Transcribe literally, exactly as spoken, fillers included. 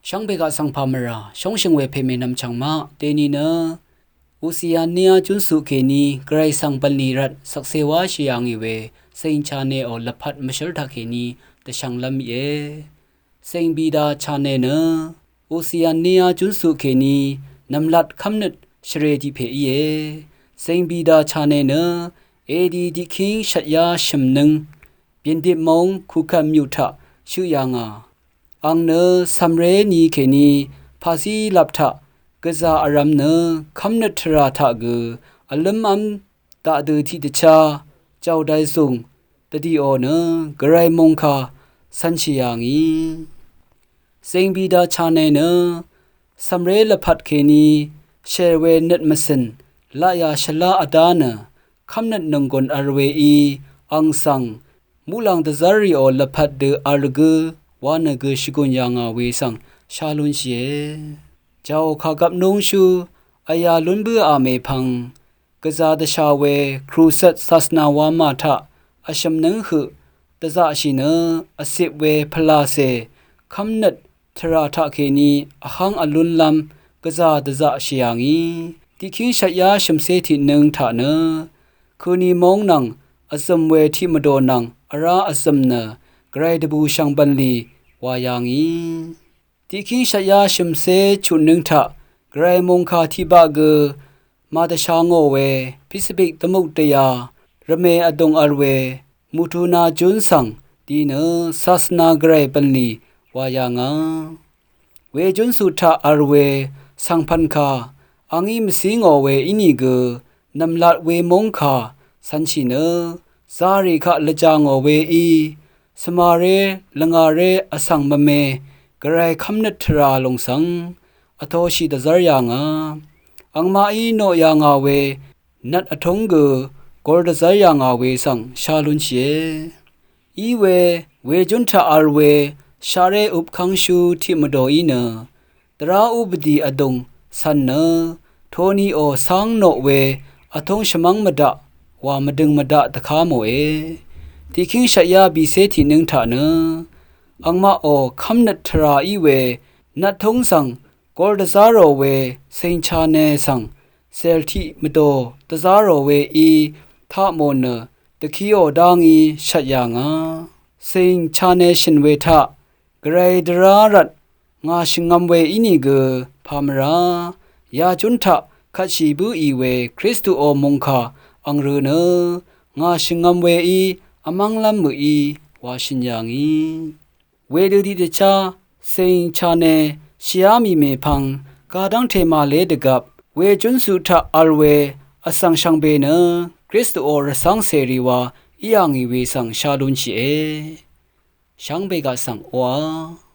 Shvngbe gaq svng pà mvrà shóngshø̀ng we pè mènvm chv̀ng maq dèni nø Osiania júnsuq kèní gvray svng bv̀nlì rvt shvkse wáshì yà ngì we Seng Chane ò lvpat mvshǿr taq kèní dvshvnglv́m íe. Seng Bida Chane nø Osiania júnsuq kèní nv̀mlat kv́mnøt shvrē tiq pè íe. Seng Bida Chane nø edi diqkíng shvtyá shø̀mnǿng byèndip móng kukvt myuq taq shøq yà ngà. Àng nø cv̀mré ni kèní pàzí lap taq gvzà vrv̄m nø kv́mnøt tvrà taq gø vlǿmv́m daqdø tiqdvchá jàùdai zùng dvdìò nø gvray mòngkà cv̄nshì yà ngì. Seng Bida Chane nø cv̀mré lvpat kèní shèr we nøt mvcø̀n laqyà shvlá vdá nø kv́mnøt nònggùn vl weí àng svng muqlàng dvzv́rrìò lvpat dø vl gǿ wa nø gø shvgùn yà ngà we svng shá lúnshìe. Jàò kàgvp núngshú vyà lún bǿà mèpvng gvzà dvshà we Krucøt sasvnà wamà taq vshø̀mnǿng høq dvzaqshì nø vcip we pvlàcè kv́mnøt tvrà taqkèní vhv́ng vlúnlv́m gvzà dvzaqshì yà ngì. Tiqkíng shvtyá shø̀mcé tiqnǿng taq nø køni móng nvng vzø̀m we tiqmvdò nvng vrá vzø̀m nø gvray dvbùshv̀ng bv̀nlì wà yà ngì. Tiqkíng shvtyá shø̀mcé chutnǿng taq gvray mòngkà tiqbaq gø màdvsha ngò we Pacific dvmuk dvyā rvmè vdùng vl we Mutuna jún svng di nø sasvnà gvray bv̀nlì wà yà ngà. We júnsuq taq vl we svngpv̀nkà àngí mvcí ngò we ínìgø nv̀mlat we mòngkà cv̄nshì nø zàrì kaq lvjà ngò weí svmaré lvngàré vsvng mvme gvray kv́mnøt tvrà lòng svng vtōshì dvzv́r yà ngà. Àngmaqí noq yà ngà we nvt vtúng gø gor dvzv́r yà ngà we svng shá lúnshìe. Iwe wejún taq vl we shaqré upkv́ngshú tiqmvdòí nø dvrá úbvdì vdùng cv̀n nø toniò cáng noq we vtúng shvmv́ng mvdaq wà mvdøng mvdaq dvká mòe. Tiqkíng shvtyá bìcé tiqnǿng taq nø àngmaqò kv́mnøt tvrà í we nvttúng svng gor dvzá rò we Seng Chane svng cèl tiq mvdò dvzá rò weí taq mò nø dvkiò dá ngí shvt yà ngà. Seng Chane shø̀n we taq gvray dvrá rvt ngà shvngvm we ínìgø pà mvrà yajún taq kvtshì bǿì we Kristuò mòngkà àng rø nø ngà shvngvm weí vmv́nglv́m mø̀í wà shø̀n yà ngì. Wedø tiqdvchá Seng Chane shìá mì mèpvng gadv́ngte màlé dvgvp wejúnsuq taq vl we vsvng shvngbe nø Kristuò rvcv́ng cèrì wa í yà ngì we svng shá lúnshìe. Shvngbe gaq svng oqà